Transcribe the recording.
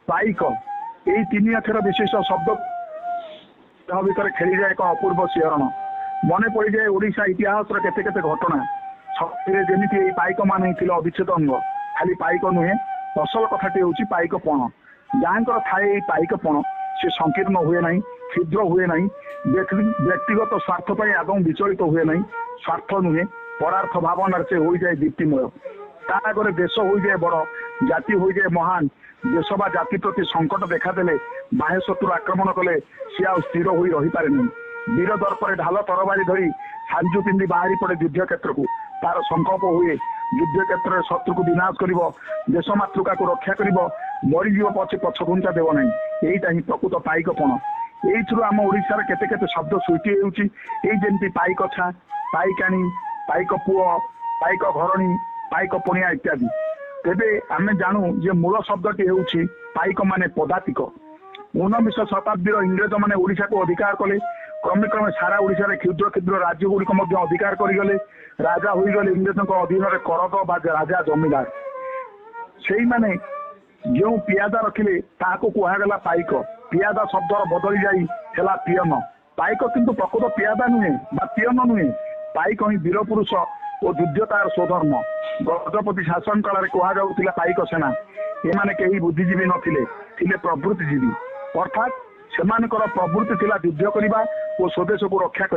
ପାଇକ, ଏଇ ତିନି ଅକ୍ଷର ବିଶିଷ୍ଟ ଶବ୍ଦ ଦେହ ଭିତରେ ଖେଳିଯାଏ ଏକ ଅପୂର୍ବ ଶିହରଣ। ମନେ ପଡ଼ିଯାଏ ଓଡ଼ିଶା ଇତିହାସର କେତେ କେତେ ଘଟଣା। ସେଥିରେ ଯେମିତି ଏଇ ପାଇକ ମାନେ ଥିଲେ ଅବିଚ୍ଛେଦ ଅଙ୍ଗ। ଖାଲି ପାଇକ ନୁହେଁ, ଅସଲ କଥାଟି ହେଉଛି ପାଇକ ପଣ। ଯାହାଙ୍କର ଥାଏ ଏଇ ପାଇକ ପଣ, ସେ ସଂକୀର୍ଣ୍ଣ ହୁଏ ନାହିଁ, କ୍ଷୁଦ୍ର ହୁଏ ନାହିଁ, ବ୍ୟକ୍ତିଗତ ସ୍ୱାର୍ଥ ପାଇଁ ଆଦୌ ବିଚଳିତ ହୁଏ ନାହିଁ। ସ୍ୱାର୍ଥ ନୁହେଁ, ପରାର୍ଥ ଭାବନାରେ ସେ ହୋଇଯାଏ ଦୀପ୍ତିମୟ। ତା ଆଗରେ ଦେଶ ହୋଇଯାଏ ବଡ଼, ଜାତି ହୋଇଯାଏ ମହାନ। ଦେଶ ବା ଜାତି ପ୍ରତି ସଙ୍କଟ ଦେଖାଦେଲେ, ବାହ୍ୟ ଶତ୍ରୁ ଆକ୍ରମଣ କଲେ ସିଏ ଆଉ ସ୍ଥିର ହୋଇ ରହିପାରେ ନାହିଁ। ବୀର ଦର୍ପରେ ଢାଲ ତରବାରୀ ଧରି ସାଞ୍ଜୁ ପିନ୍ଧି ବାହାରି ପଡେ ଯୁଦ୍ଧ କ୍ଷେତ୍ରକୁ। ତାର ସଂକଳ୍ପ ହୁଏ ଯୁଦ୍ଧ କ୍ଷେତ୍ରରେ ଶତ୍ରୁକୁ ବିନାଶ କରିବ, ଦେଶ ମାତୃକାକୁ ରକ୍ଷା କରିବ, ମରିଯିବ ପଛେ ପଛଘୁଞ୍ଚା ଦେବ ନାହିଁ। ଏଇଟା ହିଁ ପ୍ରକୃତ ପାଇକପଣ। ଏଇଥିରୁ ଆମ ଓଡ଼ିଶାର କେତେ କେତେ ଶବ୍ଦ ସୃଷ୍ଟି ହେଉଛି। ଏଇ ଯେମିତି ପାଇକଛା, ପାଇକାଣୀ, ପାଇକ ପୁଅ, ପାଇକ ଘରଣୀ, ପାଇକ ପଣିଆ ଇତ୍ୟାଦି। ତେବେ ଆମେ ଜାଣୁ ଯେ ମୂଳ ଶବ୍ଦଟି ହେଉଛି ପାଇକ ମାନେ ପଦାତିକ। ଊନବିଂଶ ଶତାବ୍ଦୀର ଇଂରେଜ ମାନେ ଓଡ଼ିଶାକୁ ଅଧିକାର କଲେ। କ୍ରମେ କ୍ରମେ ସାରା ଓଡ଼ିଶାରେ କ୍ଷୁଦ୍ର କ୍ଷୁଦ୍ର ରାଜ୍ୟ ଗୁଡ଼ିକ ମଧ୍ୟ ଅଧିକାର କରିଗଲେ। ରାଜା ହୋଇଗଲେ ଇଂରେଜଙ୍କ ଅଧୀନରେ କରଦ ବା ରାଜା ଜମିଦାର। ସେଇମାନେ ଯେଉଁ ପିଆଦା ରଖିଲେ ତାହାକୁ କୁହାଗଲା ପାଇକ। ପିଆଦା ଶବ୍ଦର ବଦଳି ଯାଇ ହେଲା ପିଅନ। ପାଇକ କିନ୍ତୁ ପ୍ରକୃତ ପିଆଦା ନୁହେଁ ବା ପିଅନ ନୁହେଁ। ପାଇକ ହିଁ ବୀର ପୁରୁଷ ଓ ଯୁଦ୍ଧ ତାର ସ୍ୱଧର୍ମ। ଗଜପତି ଶାସନ କାଳରେ କୁହାଯାଉଥିଲା ପାଇକ ସେନା। ଏମାନେ କେହି ବୁଦ୍ଧିଜୀବୀ ନଥିଲେ, ଥିଲେ ପ୍ରବୃତ୍ତିଜୀବୀ। ଅର୍ଥାତ୍ ସେମାନଙ୍କର ପ୍ରବୃତ୍ତି ଥିଲା ଯୁଦ୍ଧ କରିବା ଓ ସ୍ୱଦେଶକୁ ରକ୍ଷା କରିବା।